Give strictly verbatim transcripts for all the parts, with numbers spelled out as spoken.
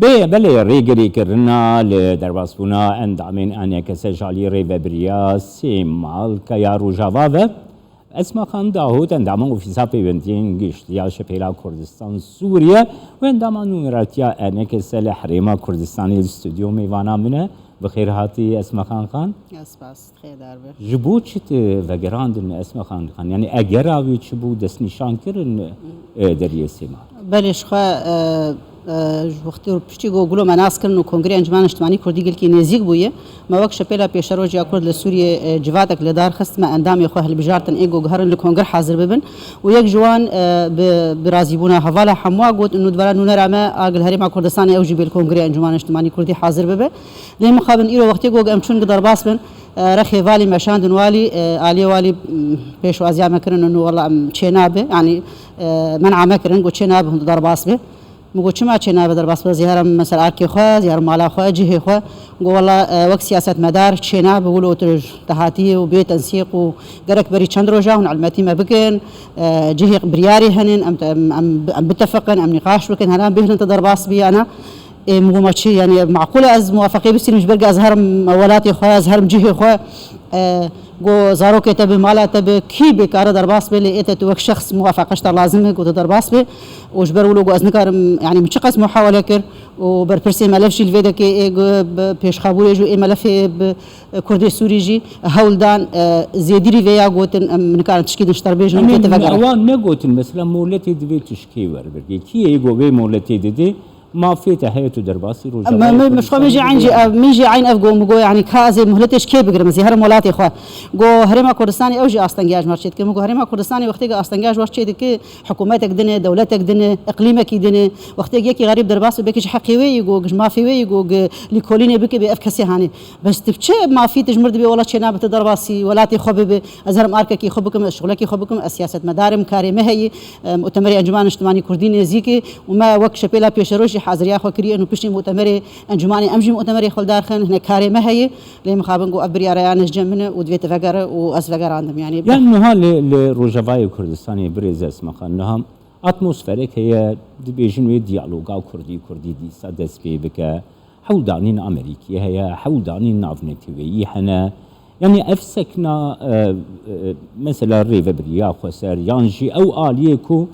Bê, belê, rêgirîkirina li derbasbûna endamên A N K S ji alî rêvebiriya Sêmalka ya Rojava ve, Esma Xan Dahût, endama Ofîsa Pêwendiyên Giştî ya Şepêla Kurdistan Sûriye û endama nûneratiya A N K S li Herêma Kurdistanê li stûdyo mêvana min e. Bi xêr hatî, Esma Xan Xan. Spas. Xêrdar be. Ji bo çi te vegerandin Esma Xan Xan? Yanî egera wî çi bû, destnîşan kirin, e, deriyê Sêmal? Belê, ji xwe, e, e, ji wextê û piştî ku gulo me nas kirin û Kongreya Encûmena Niştimanî Kurdî gelkî nêzîk bûye, me wek Şepêla Pêşerojê ya Kurd li Sûriyê, e, civatek li dar xist, me endamê xwe hilbijartin ê ku guherin li Kongre hazir bibin. Û yek ji wan, e, bi, bi razîbûna hevala hemûa got, nûdvera nûnera me a gil Herêma Kurdistanê ew jî bê li Kongreya Encûmena Niştimanî Kurdî hazir bibe. Lê mixabin îro wextê ku em çûn ki derbas bin, e, rexê valî meşandin walî, e, aliyê walî, m, pêşwaziya me kirin û wela em çê nabe, yanî, e, men'a me kirin, got çê nabe hûn derbas be. Min got çima çê nabe derbas be, zî herim mesela arkê xwe, zî herim mala xwe, cihê xwe. Got wela, e, wek siyasetmedar çê nabe, wilo tu te hatî û bê tensîq û gerek berî çend roja hûn elmetî me bikin, e, cihê biryarê henin, em, em, em, em bitefiqin, em nîqaş bikin, hela em bêhnin te derbas bî yana. Ê, min got ma çi, yanî, meqûl e ez muwafeqê bistînim ji ber ku ez herim welatê xwe, ez herim cihê xwe. E, got zarokê te bi, mala te bi, kî bê kare derbas bê, lê ê te tu wek şexs muwafeqe ji te lazim e, got tu derbas bê. Û ji ber wilo got ez nikarim, yanî, min çiqas muhawele kir û berpirsê melef jî li vê dekê ê gu-, bi pêşxabûrê jî ê melefê bi Kurdê Sûrî jî hewl dan, e, zêdîrî vê ya gotin, em nikarin tişkî din ji te re bêjin û Yanî, vê te vegerin. Ewan negotin, mesela, moletê divê tu ji kê werbigrî. Kî yê ê got vê moletê didê, mafê te heye tu derbasî Rojava Em, em, yê em, ji xwe min jî Kurdistanê eyn jî bibî. ev, min jî eyn ev got, min got, yanî ka ez ê muhletê ji kê bigrim, ez ê herim welatê xwe. Got, Herêma Kurdistanê ew jî astengiya ji me re çê dike. Min got, Herêma Kurdistanê wextê ku astengiya ji we re çê dike, hikûmetek din e, dewletek din e, iqlîmekî din e. Wextê ku yekî xerîb derbas be, belkî ji heqê wê yî got, ji mafê wê yî got, lîkolînê bike bê ev kesê hanê. Bes tu bi çi mafî tu ji mir dibê, wela çê nabe tu derbasî welatê xwe bibe. Ez herim arkekî xwe bikim, ez şixulekî xwe bikim, ez siyasetmedar im, karê me heye. Em, mutemerê Encûmena Niştimanî Kurdî nêzîk e û me wek Şepêla Pêşeroj jî haziriya xwe kiriye û piştî mutemerê Encûmanê em jî mutemerê xwe li dar xin, hinek karê me heye. Lê mixabin ku ev biryara ya ne ji cem min e û divê tu vegere û ez vegerandim. Yanî Yan niha li, li Rojavayê Kurdistanê birêz Esma Xan, niha atmosferek heye, dibêjin wê diyaloga Kurdî Kurdî dîsa dest pê bike. Hewldanên Amerîkî heye, hewldanên navneteweyî hene. Yanî ev sekna, e, e, mesela rêvebiriya xweser yan jî ew aliyê ku,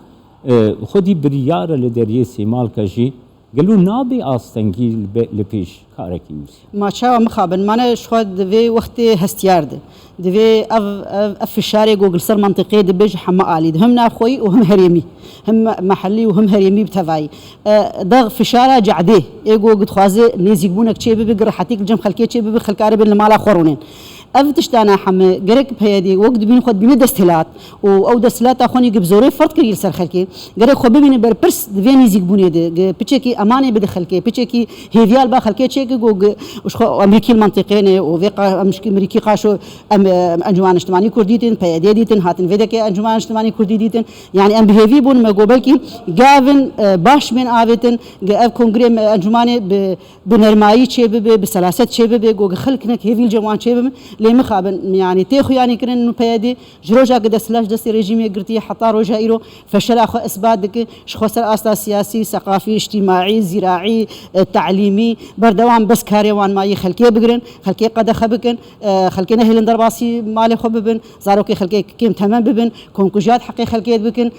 e, xwedî biryar e li deriyê Sêmalka jî, gelo nabe astengî li be-, li pêş karekî wisa? Ma çawa mixabin? Mane ji xwe di vê wextê hestiyar de. Divê ev, ev, ev fişarê ku li ser mentiqê dibe ji heme alî de, him navxweyî û him herêmî, him me-, mehellî û him herêmî bi tevayî. E, de fişara cehdê, ê ku dixwaze nêzîkbûnek çê bibe, ku rehetîk li cem xelkê çê bibe, xelk karibin li mala xwe rûnên. Ev tiştana heme gerek P Y D wek dibîn xwe dibîne desthilat û ew desthilata xwe nî ku bi zorê ferd kiriye li ser xelkê. Gerek xwe bibîne berpirs di vê nêzîkbûnê de, gi piçekî emanê bide xelkê, piçekî hêviya li ba xelkê çêke ku gi, ji xwe Amerîkî li mentiqê ne û vê qa-, em ji Amerîkî qaşo em, em Encûmena Niştimanî Kurdî dîtin, P Y D dîtin, hatin vê dekê Encûmena Niştimanî Kurdî dîtin. Yanî em bi hêvî bûn me got belkî gavin, e, baş bên avêtin, gi ev kongrê me, encûmanê bi, bi nermayî çê bibe, bi selaset çê bibe, ku gi xelk hinek hêvî li cem wan çê bibin. Lê mixabin, yanî tê xuyanî kirin û P Y D Ji roja ku desthilat ji destê rejîmê girtiye heta roja îro feşela xwe isbat dike, ji xwe ser asta siyasî, seqafî, îctîmaî, zîraî, e, telîmî, berdewam bes karê wan mayî xelkê bigirin, xelkê qedexe bikin, e, xelkê nehêlin derbasî malê xwe bibin, zarokê xelkê kêm temen bibin, komkujiya di heqê xelkê bikin.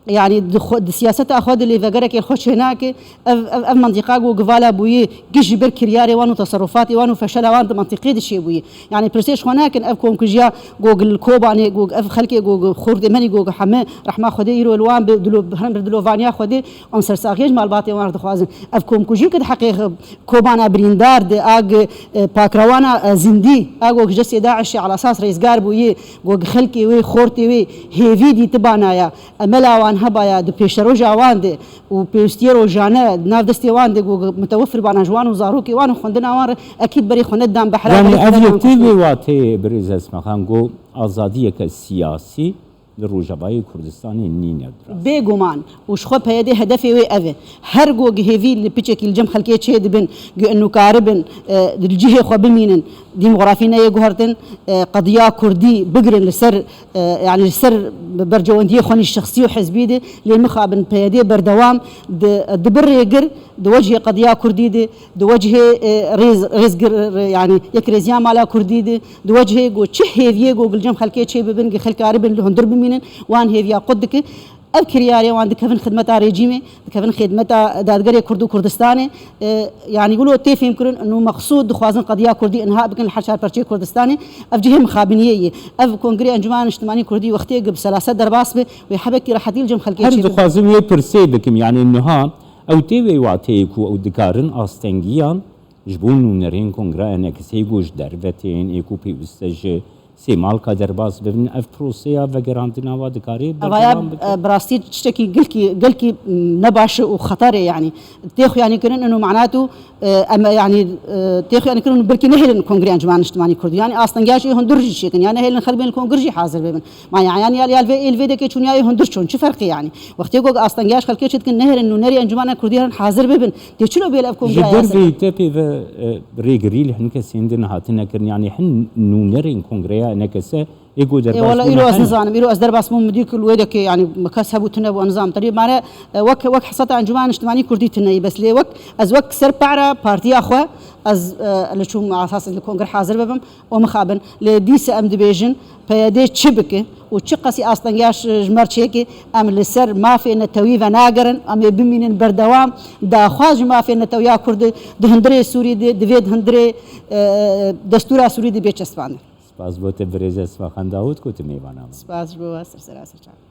Yanî di xwe, di siyaseta xwe de lêvegerekê xwe çênake, ev, ev, ev mentiqa ku givala bûye, giş ji ber kiryarê wan û teserufatê wan û feşela wan di mentiqê de çêbûye. Yanî pirsê ji xwe nakin, ev komkujiya ku li Kobanê, ku ev xelkê ku xortê me nî ku heme rehma Xwedê îro li wan bi dilo-, herin bi dilovaniya Xwedê em sersaxiyê ji malbatê wan re dixwazin. Ev komkujî ku di heqê Kobana birîndar di, a gi, e, pakrewana, e, zindî, a ku ji destê DAIŞê elasas rêzgar bûye, ku xelkê wê, xortê wê hêvî dîtibana ya. Emela wan hebaya di pêşeroja wan de û pêwistiyê rojane di nav destê wan de ku mutewefir bana ji wan û zarokê wan û xwendina wan re ekîd berê xwe nedidan behra. Yanî ev yek tê vê wateyê birêz Esma Xan ku azadiyeke siyasî li Rojavayê Kurdistanê nîne dirast. Bêguman û ji xwe P Y D hedefê wê ev e. Her ku hêvî li piçekî li cem xelkê çê dibin, ku ên nûkaribin, e, di cihê xwe bimînin. Demografî neyê guhertin, e, qediya kurdî bigirin li ser, e, yanî li ser bercewendiyê xwe nî şexsî û hizbî de, lê mixabin P Y D berdewam di, di bir rêgir, di wecihê qediya kurdî de, di wecihê, e, rêz, rêzgir, yanî yekrêziya mala kurdî de, di wecihê ku çi hêviyê ku li cem xelkê çê bibin, ku xelk karibin li hundir bimînin, wan hêviya qut dike. Ev kiryarê wan dikevin xidmeta rejîmê, dikevin xidmeta dadgerê Kurd û Kurdistanê. E, yanî wilo tê fêmkirin û mexsûd dixwazin qediya Kurdî inha bikin li her çar perçeyê Kurdistanê. Ev cihê mixabiniyê ye. Ev Kongrê Encûmena Niştimanî Kurdî wextê ku bi selaset derbas be, wê hebekî rehetî li cem xelkê Her çêbibe. dixwazim wê pirsê bikim, yanî niha ew tê wê wateyê ku ew dikarin astengiyan ji bo nûnerên Kongreya Enekisê ku ji derve tên, ê ku pêwîst e ji Sêmalka derbas bibin, ev proseya vegerandina wa dikare Evaya berdewam bike? E, bi rastî tiştekî gelkî, gelkî, m, nebaş û xeter e, yanî. Tê xuyanîkirin û manat û, e, em, yanî, e, tê xuyanîkirin û belkî nehêlin Kongrê Encûmena Niştimanî Kurdî. Yanî astengiyaj ê hundir jî çêkin. Yanî nehêlin xelk bên li kongir jî hazir bibin. Ma yanî, yanî ya, ya li vê êl vê dekê çûniya ê hundir çûn. Çi ferqî yanî? Wextê ku astengiyaj xelkê çêdikin nehêlin nûnerê Encûmena Kurdî herin hazir bibin. Tê çilo bê li ev Ji kongreya derveyî hazir bibin? te pê ve, e, rêgirî li hin kesên din hatine kirin, yanî hin nûnerên Kongreya Enekisê ê ku Ê derbas wala bûne îro ez hene? Nizanim, îro ez derbas bûm, min dî ku li wê dekê, yanî kes hebû tune bû, ez nizanim. Terî mare, e, wek, wek heseta Encûmena Niştimanî Kurdî tune ye, bes lê wek, ez wek ser para partiya xwe, ez, e, li çûm esas li kongir hazir bibim û mixabin. Lê dîse em dibêjin, P Y D çi bike û çi qasî astengiyaj ji mer çêke, em li ser mafê netewî venagerin, em ê bimînin berdewam, daxwaz ji mafê netewiya Kurdî di hundirê Sûrî de, divê di hundirê, e, destûra Sûrî de bê çespandin. Spas bo te birêz Esma Xan Dawud ku tu mêvana min. Spas ji bo we, ser sera ser çavan.